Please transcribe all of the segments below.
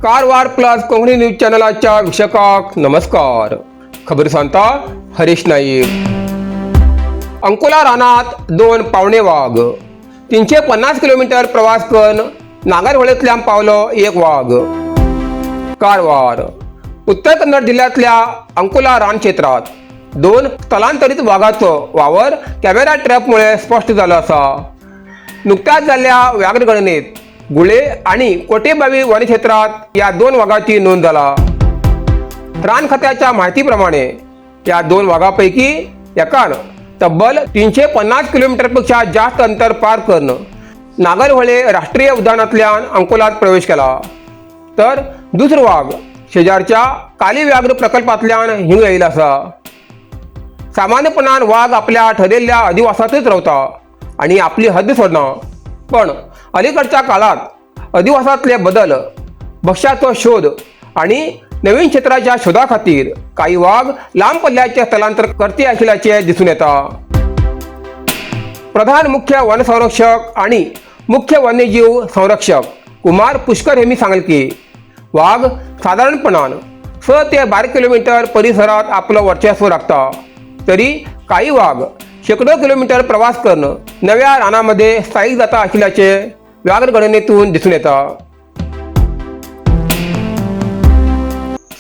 Karwar plus Konkani news चॅनलाच्या वीक्षकांक नमस्कार. खबर सांगता हरीश नाईक. अंकोला रानात दोन पावणे वाघ. 350 किलोमीटर प्रवास करून नागरहोळेंतल्यान पावलो एक वाघ. कारवार. उत्तर कन्नड जिल्ह्यातल्या अंकोला रान क्षेत्रात दोन स्थलांतरित वाघाचो वावर कॅमेरा ट्रॅपमुळे स्पष्ट झालो आसा. नुकत्याच जाल्ल्या व्याघ्र गणनेत गुळे आणि कोटेबावी वनक्षेत्रात या दोन वाघाची नोंद झाला. रान खात्याच्या माहितीप्रमाणे या दोन वाघापैकी एकान तब्बल 350 किलोमीटरपेक्षा जास्त अंतर पार करून नागरहोळे राष्ट्रीय उद्यानातल्यान अंकोलात प्रवेश केला, तर दुसरो वाघ शेजारच्या काली व्याघ्र प्रकल्पांतल्यान हिंग येईल आसा. सामान्यपणान वाघ आपल्या ठरलेल्या अधिवासातच रावता आणि आपली हद्द सोडना, पण अलीकडच्या काळात अधिवासातले बदल, भक्ष्याचो शोध आणि नवीन क्षेत्राच्या शोधा खातीर काही वाघ लांब पल्ल्याचे स्थलांतर करते आशिल्ल्याचे दिसून येता. प्रधान मुख्य वनसंरक्षक आणि मुख्य वन्यजीव संरक्षक कुमार पुष्कर हेमी सांगले की वाघ साधारणपणान 6 ते 12 किलोमीटर परिसरात आपलं वर्चस्व राखता, तरी काही वाघ शेकडो किलोमीटर प्रवास करून नव्या रानामध्ये स्थायिक जाता आशिल्ल्याचे व्याघ्र गणनेतून दिसून येता.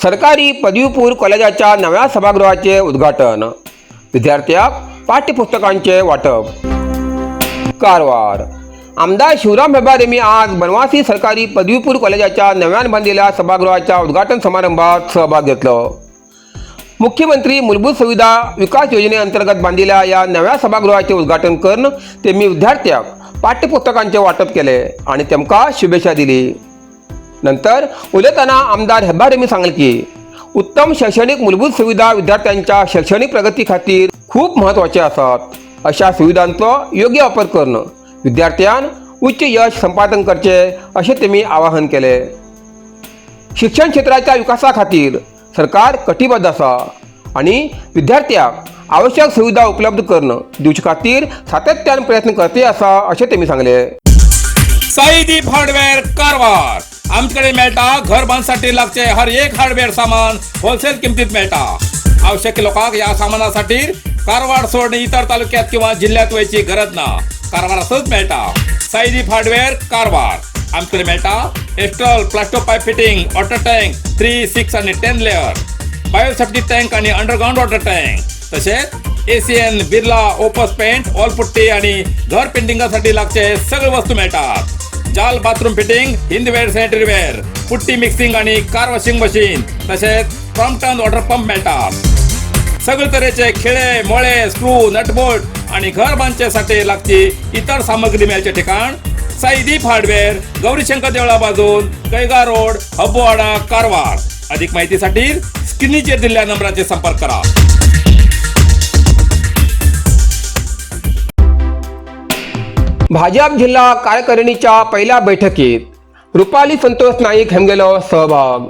सरकारी पदवीपूर्व कॉलेजाच्या नव्या सभागृहाचे उद्घाटन, विद्यार्थ्यांक पाठ्यपुस्तकांचे वाटप. कारवार. आमदार शिवराम हेब्बार यांनी आज बनवासी सरकारी पदवीपूर्व कॉलेजाच्या नव्यान बांधलेल्या सभागृहाच्या उद्घाटन समारंभात सहभाग घेतलो. मुख्यमंत्री मूलभूत सुविधा विकास योजनेअंतर्गत बांधलेल्या या नव्या सभागृहाचे उद्घाटन करून त्यांनी विद्यार्थ्यांक पाठ्यपुस्तकांचे वाटप केले आणि तेमकां शुभेच्छा दिली. नंतर उलयतना आमदार हेब्बार यांनी सांगले की उत्तम शैक्षणिक मूलभूत सुविधा विद्यार्थ्यांच्या शैक्षणिक प्रगती खातीर खूप महत्वाचे आसात. अशा सुविधांचो योग्य वापर करून विद्यार्थ्यान उच्च यश संपादन करचे अशें तेमी आवाहन केले. शिक्षण क्षेत्राच्या विकासा खातीर सरकार कटिबद्ध आसा आणि विद्यार्थ्यांक आवश्यक सुविधा उपलब्ध करून दिवचे खातीर सातत्यान प्रयत्न करते आसा अशें तेमी सांगले. साईदीप हार्डवेअर कारवार. आमच्याकडे मेळटा घर बांधसाठी लागचे हर एक हार्डवेअर सामान होलसेल किमतीत मेळटा. आवश्यक लोकांक या सामानासाठी कारवार सोडून इतर तालुक्यात किंवा जिल्ह्यात वयची गरज ना. कारवारातच मेळटा साईदीप हार्डवेअर कारवार. आमच्याकडे मेळटा Astral Plasto pipe fitting, water tank 3, 6 आणि 10 लेअर, बायोसेफ्टी टँक आणि अंडरग्राऊंड वॉटर टँक, तसेच Asian Birla Opus paint, wall putty आणि घर पेंटिंगासाठी लागचे सगळे वस्तू मिळतात. जाल bathroom fitting, Hindware sanitary ware, putty mixing आणि कार वॉशिंग मशीन, तसेच क्रॉम्प्टन वॉटर पंप मिळतात. सगळे तऱ्हेचे खिळे, मोळे, स्क्रू, नटबोल्ट आणि घर बांधण्यासाठी लागची इतर सामग्री मिळायचे ठिकाण साईदीप हार्डवेअर, गौरीशंकर देवळा बाजून, कैगा रोड, हब्बोवाडा, कारवार. अधिक माहितीसाठी स्क्रीनचेर दिलेल्या नंबराचे संपर्क करा. भाजप जिल्हा कार्यकारिणीच्या पहिल्या बैठकीत रुपाली संतोष नाईक हेमगेलो सहभाग.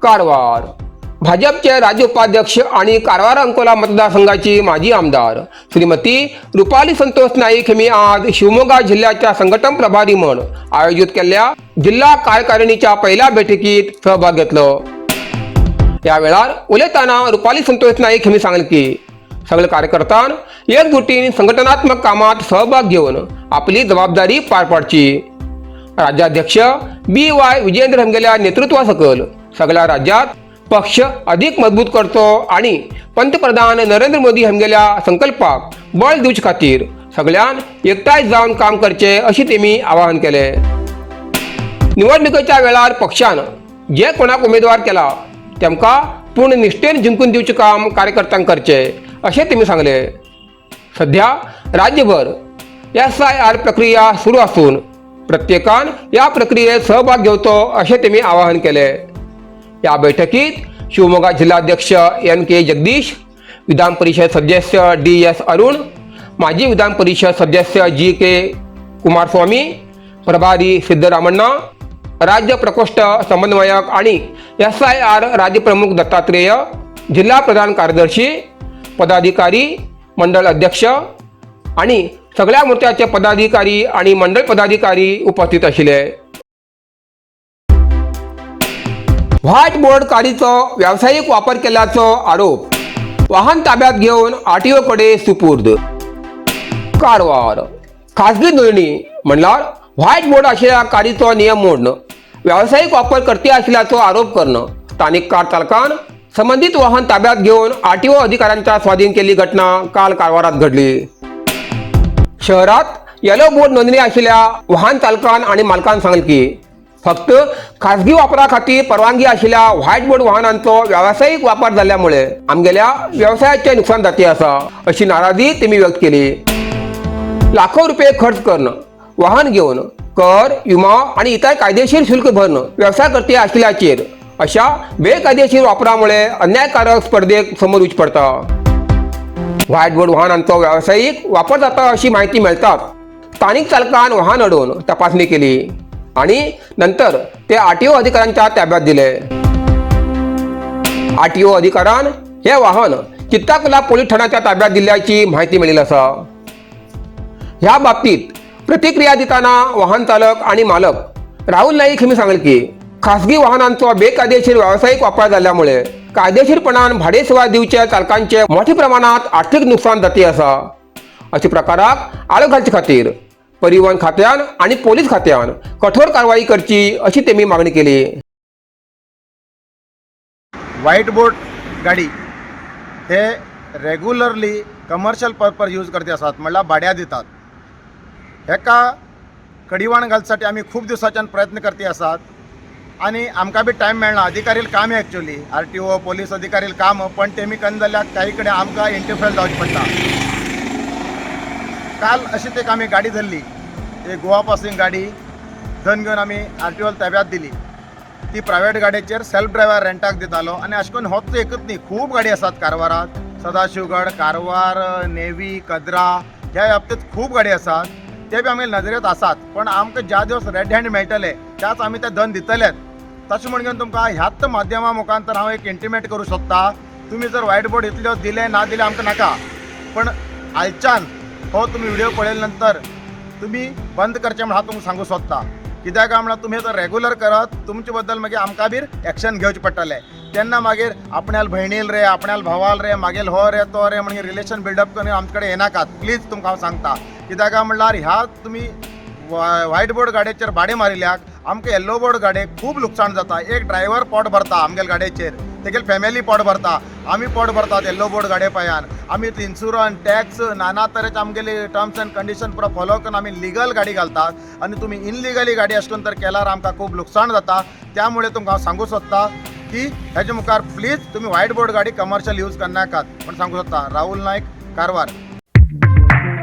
कारवार. भाजपचे राज्य उपाध्यक्ष आणि कारवार अंकोला मतदारसंघाची माजी आमदार श्रीमती रुपाली संतोष नाईक यांनी आज शिवमोगा जिल्ह्याच्या संघटन प्रभारी म्हणून आयोजित केलेल्या जिल्हा कार्यकारिणीच्या पहिल्या बैठकीत सहभाग घेतलो. या वेळार उलयतना रुपाली संतोष नाईक यांनी सांगले की सगळे कार्यकर्त्यां एकजुटीन संघटनात्मक कामात सहभाग घेऊन आपली जबाबदारी पार पाडची. राज्याध्यक्ष बी वाय विजयेंद्र हेमगेल्या नेतृत्वासकल सगळ्या राज्यात पक्ष अधिक मजबूत करतो आणि पंतप्रधान नरेंद्र मोदी हेमगेल्या संकल्पाक बळ दिवचे खातीर सगळ्यान एकठांय जावन काम करचे अशी तेमी आवाहन केले. निवडणुकीच्या वेळार पक्षान जे कोणाक उमेदवार केला तेमकां पूर्ण निश्ठेन जिंकून दिवचें काम कार्यकर्त्यांक करचे अशें तेमी सांगले. सध्या राज्यभर एसआयआर प्रक्रिया सुरू आसून प्रत्येकान या प्रक्रियेत सहभाग घेवचो अशें तेमी आवाहन केले. या बैठकीत शिवमोगा जिल्हाध्यक्ष एन के जगदीश, विधान परिषद सदस्य डी एस अरुण, माजी विधान परिषद सदस्य जी के कुमारस्वामी, प्रभारी सिद्धरामण्णा, राज्य प्रकोष्ठ समन्वयक आणि एसआयआर राज्यप्रमुख दत्तात्रेय, जिल्हा प्रधान कार्यदर्शी, पदाधिकारी, मंडळ अध्यक्ष आणि सगळ्या मोर्चाचे पदाधिकारी आणि मंडळ पदाधिकारी उपस्थित आशिल्ले. व्हायट बोर्ड कारीचो व्यावसायिक वापर केल्याचो आरोप. वाहन ताब्यात घेऊन आरटीओ कडे सुपूर्द. कारवार. खासगी नोंदणी म्हणल्यार व्हायट बोर्ड आशिल्ल्या कारीचो नियम मोडणं, व्यावसायिक वापर करते आशिल्ल्याचो आरोप करणं स्थानिक कार चालकान संबंधित वाहन ताब्यात घेऊन आरटीओ अधिकाऱ्यांच्या स्वाधीन केल्ली घटना काल कारवारात घडली. शहरात येलो बोर्ड नोंदणी आशिल्ल्या वाहन चालकान आणि मालकान सांगले की फक्त खाजगी वापरा खातीर परवानगी आशिल्ल्या व्हायट बोर्ड वाहनांचो व्यावसायिक वापर जाल्ल्यामुळे आमगेल्या व्यवसायाचे नुकसान जाती आसा, अशी नाराजी तेमी व्यक्त केली. लाखो रुपये खर्च करणं वाहन घेवन कर, विमा आणि इतर कायदेशीर शुल्क भरणं व्यवसाय करते आशिल्ल्याचेर अशा बेकायदेशीर वापरामुळे अन्यायकारक स्पर्धेक समोर वचचें पडटा. व्हायट बोर्ड वाहनांचो व्यावसायिक वापर जाता अशी माहिती मेळटाच स्थानिक चालकान वाहन अडोवन तपासणी केली आणि नंतर ते आरटीओ अधिकाऱ्यांच्या ताब्यात दिले. आरटीओ अधिकाऱ्यान हे वाहन चित्ताकुला पोलीस ठाण्याच्या ताब्यात दिल्याची माहिती मिळाली आसा. ह्या बाबतीत प्रतिक्रिया दिताना वाहन चालक आणि मालक राहुल नाईक यांनी सांगले की खासगी वाहनांचो बेकायदेशीर व्यावसायिक वापर जाल्ल्यामुळे कायदेशीरपणान भाडे सेवा दिवच्या चालकांचे मोठ्या प्रमाणात आर्थिक नुकसान जाती आसा. अशा प्रकाराक आळो घालचे खातीर परिवहन खात्यान आणि पोलीस खात्यान कठोर कारवाई करची, अशी तेमी मागणी केली. व्हाईट बोर्ड गाडी हे रेगुलरली कमर्शियल पर्पज यूज करते आसात, म्हणल्यार भाड्या दितात. हेका कडिवाण घालसाठी आमी खूब दिवसाच्यान प्रयत्न करते आसात आनी आमकां बी टायम मेळना. अधिकारील काम एक्चुअली, आरटीओ, पोलीस अधिकारील काम, पण तेमी कन जाल्यार काही कडेन आमकां इंटरफेर जावचें पडटा. काल अशीच एक आमी गाडी धरली, एक गोवा पासिंग गाडी धन घेवन आमी आरटीओ ताब्यात दिली. ती प्रायवेट गाडयेचेर सेल्फ ड्रायव्हर रेंटाक दितालो. आनी अशें करून होच एकूच न्ही, खूब गाडी आसात कारवारात. सदाशिवगड, कारवार, नेवी, कदरा ह्या बाबतींत खूब गाडी आसात. ते बी आमगे नजरेंत आसात, पण आमकां ज्या दिवस रेड हँड मेळटले त्याच आमी ते धन दितलेच. तशें म्हणून तुमकां ह्याच माध्यमा मुखार तर हांव एक इंटिमेट करूं सोदता, तुमी जर व्हायट बोर्ड इतल्यो दिले ना दिले आमकां नाका, पण आयच्यान हो तुमी व्हिडिओ पळयले नंतर तुमी बंद करचें म्हण हांव तुमकां सांगूं सोदता. कित्याक काय म्हणल्यार तुमी जर रेगुलर करत, तुमचे बद्दल मागीर आमकां बीर एक्शन घेवचें पडटलें. तेन्ना मागीर आपण्याल भयणील रे, आपण्याल भावाल रे, मागीर हो रे तो रे म्हणून रिलेशन बिल्डअप करून आमचे कडेन येनाकात प्लीज. तुमकां हांव सांगता, कित्याक काय म्हणल्यार ह्या तुमी व्हायट बोर्ड गाडयेचेर भाडें मारिल्ल्याक आमकां येल्लो बोर्ड गाडयेक खूब लुकसाण जाता. एक ड्रायव्हर पोट भरता आमगेले गाडयेचेर, तेगेले फॅमिली पोट भरता, आमी पोट भरतात येल्लो बोर्ड गाडये पायान. आमी इन्शुरन्स, टॅक्स, नाना तरेचे आमगेले टर्म्स अँड कंडिशन पुरो फॉलो करून आमी लिगल गाडी घालतात आनी तुमी इनलिगली गाडी अशें करून तर केल्यार आमकां खूब लुकसाण जाता. त्यामुळे तुमकां हांव सांगूं सोदता की हेजे मुखार प्लीज तुमी व्हायट बोर्ड गाडी कमर्शियल यूज करनाकात म्हण सांगूं सोदता. राहुल नायक, कारवार.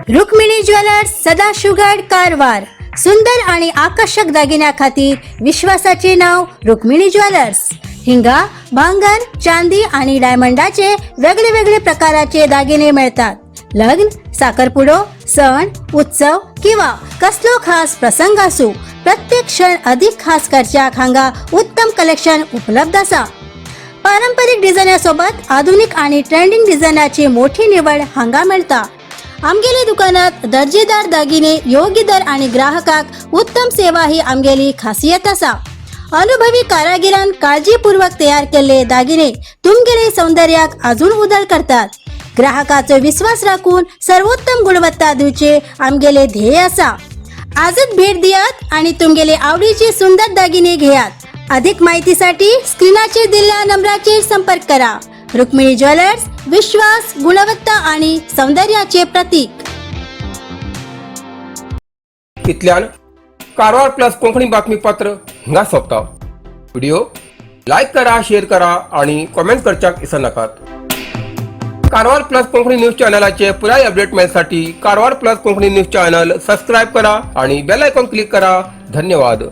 रुक्मिणी ज्वेलर्स, सदाशिवगड, कारवार. सुंदर आणि आकर्षक दागिन्याखातीर विश्वासाचे नाव रुक्मिणी ज्वेलर्स. हिंगा भांगर, चांदी आणि डायमंडाचे वेगळे वेगळे प्रकाराचे दागिने मिळतात. लग्न, साखरपुडो, सण उत्सव किंवा कसलो खास प्रसंग असू, प्रत्येक क्षण अधिक खास करच्याक हांगा उत्तम कलेक्शन उपलब्ध आसा. पारंपरिक डिझायनासोबत आधुनिक आणि ट्रेंडिंग डिझायनाची मोठी निवड हांगा मेळटा. आमगेले दुकानात दर्जेदार दागिने, योग्य दर आणि ग्राहकाक उत्तम सेवा ही आमगेली खासियत आसा. अनुभवी कारागिरान काळजीपूर्वक तयार केल्ले दागिने तुमगेले सौंदर्याक अजून उदळ करतात. ग्राहकाचो विश्वास राखून सर्वोत्तम गुणवत्ता दिवचे आमगेले ध्येय आसा. आजच भेट दियात आणि तुमगेले आवडीचे सुंदर दागिने घेयात. अधिक माहितीसाठी स्क्रीनाचेर दिल्ल्या नंबराचेर संपर्क करा. रुक्मिणी ज्वेलर्स, विश्वास, गुणवत्ता आणि सौंदर्याचे प्रतीक. इतल्यान कारवार प्लस कोंकणी बातमीपत्र हांगा सोंपता. व्हिडिओ लायक करा, शेअर करा आणि कॉमेंट करच्याक विसरनाकात. कारवार प्लस कोंकणी न्यूज चॅनलाचे पुराय अपडेट मेळसाठी Karwar plus Konkani news channel subscribe करा आणि बेल आयकॉन क्लिक करा. धन्यवाद.